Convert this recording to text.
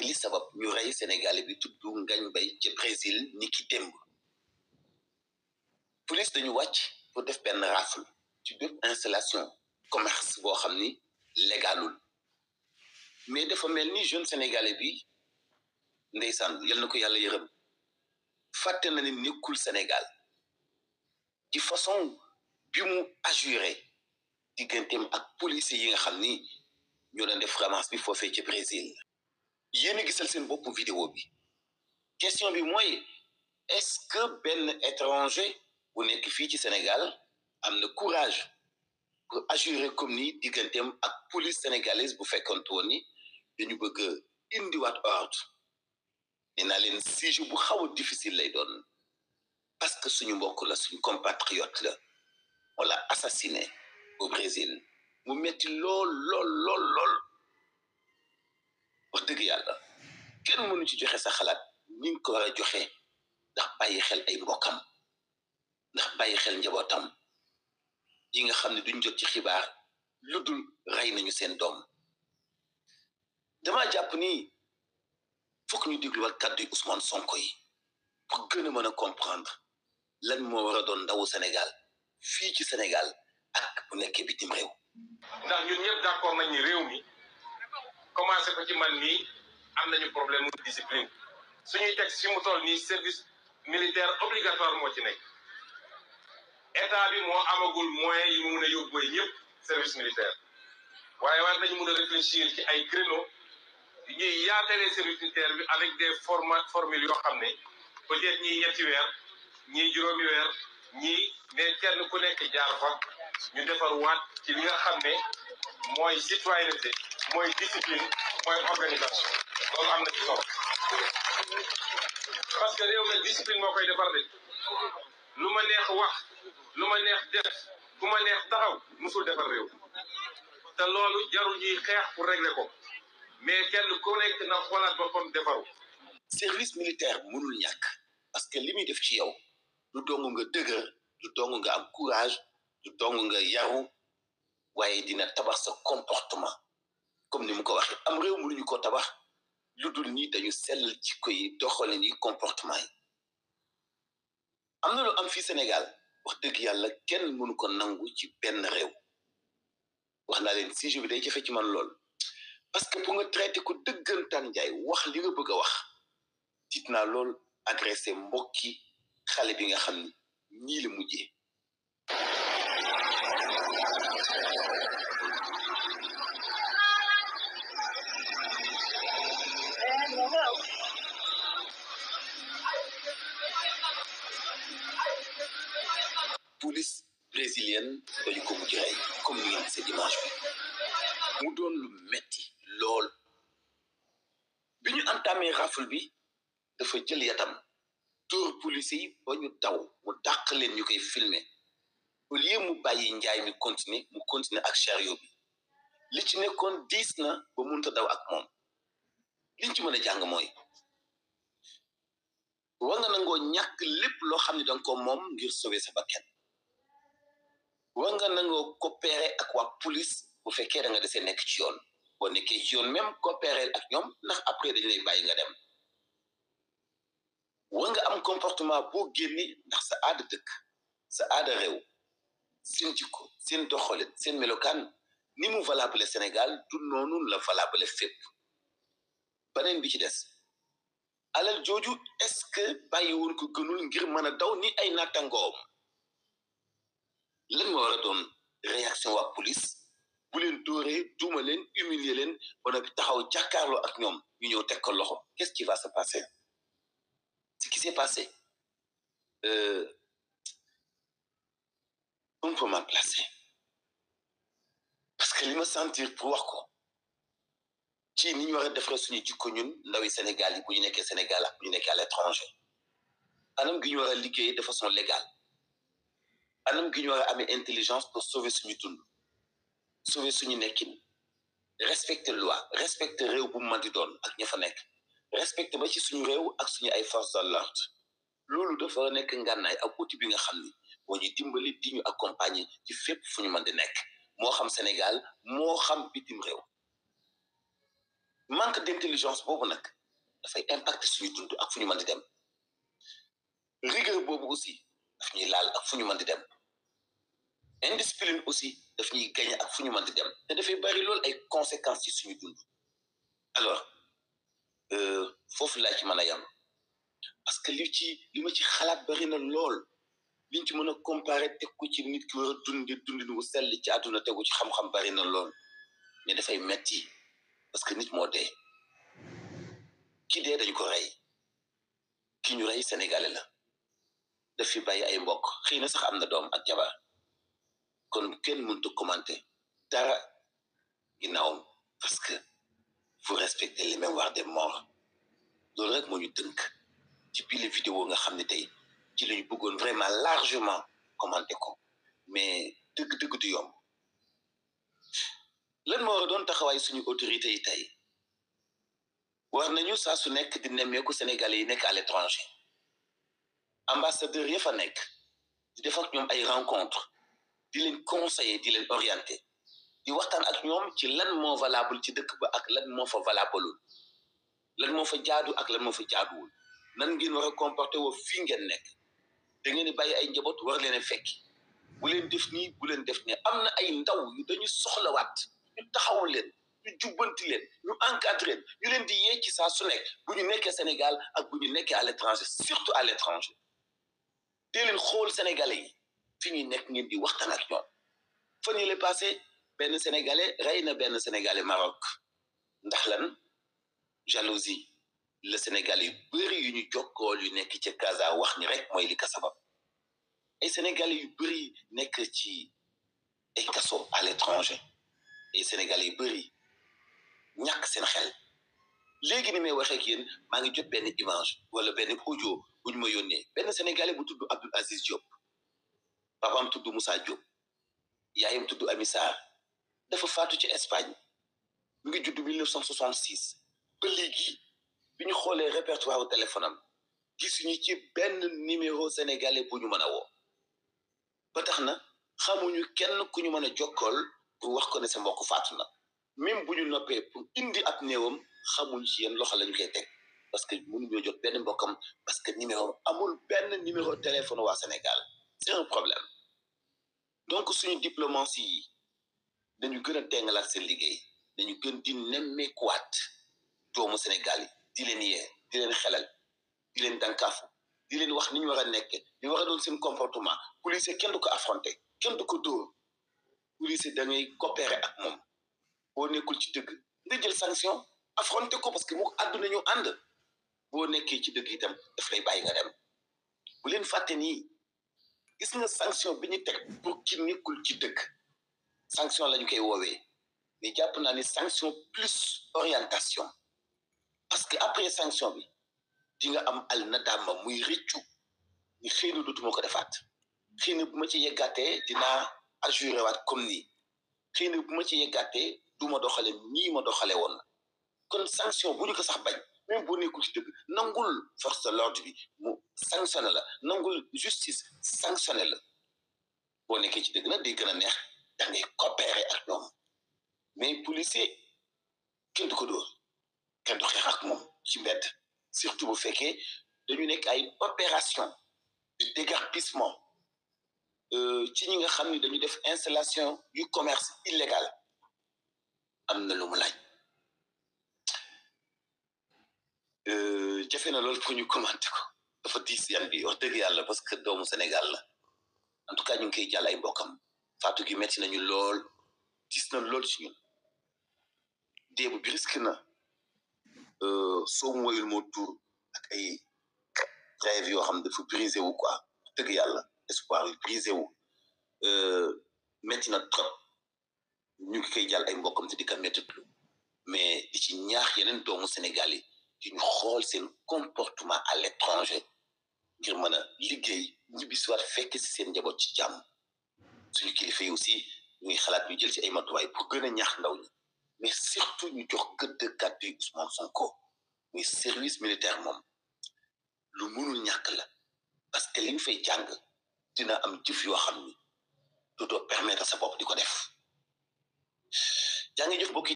li sabab ñu rey Sénégalais bi tudd Ngagne Mbaye ci Brésil niki démb police dañu wàcc pour def benn rafle ci bépp installation commerce boo xam ni légalul mais dafa mel ni jeune Sénégalais bi ndeysaan yal na ko yàlla yërëm fàtte na ni nekkul Sénégal ci façon bi mu assuré digganteem ak policiers yi nga xam ni ñoo doon def ramasse bi foofee ci Brésil yéen a gisal seen bopp vidéo bi question bi mooy est-ce que benn étranger bu nekk fii ci Sénégal am na courage pour assurer comme ni digganteem ak police sénégalaise bu fekkoon woon ni dañu bëgg indiwaat ordre nee naa leen sujet bu xaw a difficile lay doon parce que suñu mbokk la suñu compatriote la wala assassiné au Brésil mu metti lool wax dëgg yàlla kenn mënu ci joxe sa xalaat ni nga ko war a joxe ndax bàyyi xel ay mbokkam ndax bàyyi xel njabootam yi nga xam ne duñ jot ci xibaar lu dul rey nañu seen doom dama jàpp ni fokk ñu dégluwaat kàddu yi Ousmane Sonko yi pour gën a mën a comprendre lan moo war a doon ndawu Sénégal fii ci Sénégal ak bu nekkee bitim réew. ndax ñun ñëpp d'accord nañ ni réew mi commencé ko ci man nii am nañu problème de discipline suñuy teg si mu toll nii service militaire obligatoire moo ci nekk état bi moo amagul moyen yi mu mun a yóbbu ñëpp service militaire waaye war nañu mun a réfléchir ci ay créneaux ñuy yaatalee service militaire bi avec des formules yoo xam ne peut-être ñii ñetti weer ñii juróomi weer ñii mais kenn ku nekk jaar fa ñu defar waat ci li nga xam ne mooy citoyenneté mooy discipline mooy organisation loolu am na ci solo parce que réew nag discipline moo koy defar de lu ma neex wax lu ma neex def ku ma neex taxaw musul defar réew te loolu jarul ñuy xeex pour régler ko mais kenn ku nekk na xoolaat boppam defaru service militaire mënul ñàkk parce que li muy def ci yow du dong nga dëgër du dong nga am courage du dong nga yaru waaye dina tabax sa comportement comme ni mu ko waxee am réew mënuñu ko tabax lu dul ni dañu sellal jikko yi doxalin yi comportement yi am na lu am fii Sénégal wax dëgg yàlla kenn mënu ko nangu ci benn réew wax naa leen sujet bi day jafe ci man lool parce que pour nga traité ko dëggantaan njaay wax li nga bëgg a wax tiit naa lool agressé mbokki xale bi nga xam ni nii la mujjee police brésilienne dañu ko mujj rey comme ni ngeen gisee image bi mu doon lu metti lool bi ñu entamé rafle bi dafa jël yatam dóor police yi ba ñu daw mu dàq leen ñu koy filmer au lieu mu bàyyi njaay mi continuer ak chariot bi li ci nekkoon diis na ba mënut a daw ak moom liñ ci mën a jàng mooy war nga nangoo ñàkk lépp loo xam ne danga ko moom ngir sauver sa bakkan war nga nangoo coopérer ak waa police bu fekkee da nga desee nekk ci yoon boo nekkee ci yoon même coopérer ak ñoom ndax après dañu lay bàyyi nga dem war nga am comportement boo génni ndax sa aada dëkk sa aada réew seen jikko seen doxalin seen melokaan ni mu valable Sénégal du noonu la valable fépp beneen bi ci des alal jooju est-ce que bàyyi woon ko gënul ngir mën a daw ni ay nattangoom lan moo war a doon réaction waa police bu leen dóoree duuma leen humilier leen ba noppi taxaw jàkkaarloo ak ñoom ñu ñëw teg ko loxo qu'est-ce qui va se passer ce qui s'est passé un peu mal placé parce que li ma sentir pour wax ko ci ni ñu war a defaree suñu jikko ñun ndawi Sénégal yi bu ñu nekkee Sénégal ak bu ñu nekkee à l'étranger anam gi ñu war a liggéey de façon légale anam gi ñu war a amee intelligence pour sauver suñu dund sauver suñu nekkin respecter loi respecter réew bu mu mën di doon ak ña fa nekk respecter ba ci suñu réew ak suñu ay forces de l'ordre loolu dafa nekk ngànnaay ak outil bi nga xam ni moo ñu dimbali di ñu accompagner ci fépp fu ñu mën di nekk moo xam Sénégal moo xam bitim réew manque d'intelligence boobu nag dafay impacter suñu dund ak fu ñu mën di dem rigueur boobu aussi daf ñuy laal ak fu ñu mën di dem indiscipline aussi daf ñuy gagné ak fu ñu mën di dem te dafay bari lool ay conséquences ci suñu dund alors foofu laa ci mën a yam parce que li ma ci xalaat bari na lool liñ ci mën a comparer teg ko ci nit ki war a dundin wu sell ci àdduna tegu ci xam-xam bari na lool mais dafay metti parce que nit moo dee ki dee dañu ko rey ki ñu rey sénégalais la daf fi bàyyi ay mbokk xëy na sax am na doom ak jabar kon kenn mënut a commenter dara ginnaawam parce que vous respectez les mémoires des morts loolu rek moo ñu tënk ci biir vidéo nga xam ne tey ci lañu bëggoon vraiment largement commenter ko mais dëgg-dëgg du yomb lan moo war a doon taxawaay suñu autorité yi tey war nañu saa su nekk di nemmeeku sénégalais yi nekk à l'étranger ambassadeur ya fa nekk di def ak ñoom ay rencontre di leen conseiller di leen orienter di waxtaan ak ñoom ci lan moo valable ci dëkk ba ak lan moo fa valableul lan moo fa jaadu ak lan moo fa jaaduwul nan ngeen war a comporter woo fii ngeen nekk da ngeen di bàyyi ay njaboot war leen a fekki bu leen def nii bu leen def nii am na ay ndaw yu dañu soxlawaat ñu taxawul leen ñu jubbanti leen ñu encadrer ñu leen di yee ci saa su nekk bu ñu nekkee Sénégal ak bu ñu nekkee à l'étranger surtout à l'étranger dee leen xool sénégalais yi fi ñuy nekk ngeen di waxtaan ak ñoom fan yii la passé benn sénégalais rey na benn sénégalais Maroc ndax lan jalousie le sénégalais yu bëri yu ñu jokkool yu nekk ci Casa wax ni rek mooy li ka sabab ay sénégalais yu bëri nekk ci ay kaso à l'étranger ay sénégalais yu bëri ñàkk seen xel léegi ni may waxee ak yéen maa ngi jot benn image wala benn audio bu ñu ma yónnee benn sénégalais bu tudd Abdoul Aziz Diop papaam tudd Moussa Diop yaayam tudd Ami Sarr dafa faatu ci Espagne mu ngi judd 1966 ba léegi bi ñu xoolee répertoire téléphone am gisuñu ci benn numéro sénégalais bu ñu mën a woo ba tax na xamuñu kenn ku ñu mën a jokkool pour wax ko ne sa mbokk faatu na même bu ñu noppee pour indi ab néewam xamuñ ci yéen loxo lañu koy teg parce que mënuñoo jot benn mbokkam parce que numéro amul benn numéro téléphone waa Sénégal c'est un problème donc suñu diplomatie yi dañu gën a tengalaat seen liggéey dañu gën di nemmeekuwaat doomu Sénégal yi di leen yee di leen xelal di leen dankaafu di leen wax ni ñu war a nekke di war a doon seen comportement policier kenn du ko affronter kenn du ko dóor policier da ngay coopérer ak moom boo nekkul ci dëgg nga jël sanction affronter ko parce que mu àdduna ñu ànd boo nekkee ci dëgg itam daf lay bàyyi nga dem bu leen fàtte nii gis nga sanction bi ñu teg pour ki nekkul ci dëgg sanction lañu koy woowee mais jàpp naa ni sanction plus orientation parce que après sanction bi di nga am al nadama muy rëccu ni xëy na dootuma ko defaat xëy na bu ma ci yeggaatee dinaa ajuré waat comme nii xëy na bu ma ci yeggaatee du ma doxale nii ma doxale woon kon sanction bu ñu ko sax bañ même boo nekkul ci dëgg nangul force de l'ordre bi mu sanctionné la nangul justice sanctionné la boo nekkee ci dëgg nag day gën a neex da ngay coopérer ak ñoom mais policier kenn du ko dóor kenn du xeex ak moom ci mbedd surtout bu fekkee dañu nekk ay opération de déguerpissement ci ñi nga xam ni dañu def installation yu commerce illégal am na lu mu laaj jafe na loolu pour ñu commenter ko dafa diis yan bi wax dëgg yàlla parce que doomu Sénégal la en tout cas ñu ngi koy jàll ay mbokkam faatu gi metti nañu lool diis na lool ci ñun déebu bi risque na soo mu woyul moo tuur ak ay rêve yoo xam dafa brisé wu quoi dëgg yàlla espoir yu brisé wu metti na trop ñu ngi koy jàll ay mbokkam te di ko mettitlu mais di ci ñaax yeneen doomu Sénégal yi di ñu xool seen comportement à l'étranger ngir mën a liggéey ñibbi si waat fekk si seen njaboot ci jàmm suñu kilifa yi aussi ñuy xalaat ñu jël ci ay matuwaay pour gën a ñaax ndaw ñi mais surtout ñu jox gëdd kàddu yi Ousmane Sonko muy service militaire moom lu mënul ñàkk la parce que li ñu fay jàng dina am jëf yoo xam ni dootoo permettre sa bopp di ko def jàngi jëf bokki